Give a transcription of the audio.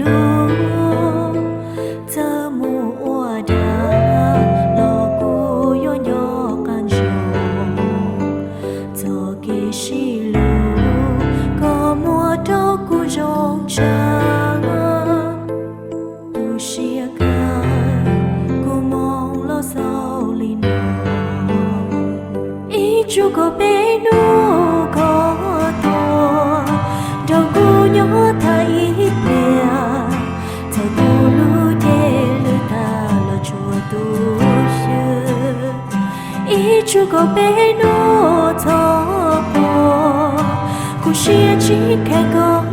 lug, txawm mus ua dab los kuv yuav nco qab ntsoov. Txoj kev sib hlub koj muab rau kuv zoo tshaj. Tu siab kawg kuv moog los xaus li no. Ib tsuj kaum peb nub koj tuaj nrog kuv nyob tag ib pliag, txog tu lub cev lwm tag los tsuas tu xwb. Ib tsuj kaum peb nub txog pom, kuv siab tsis kheev koj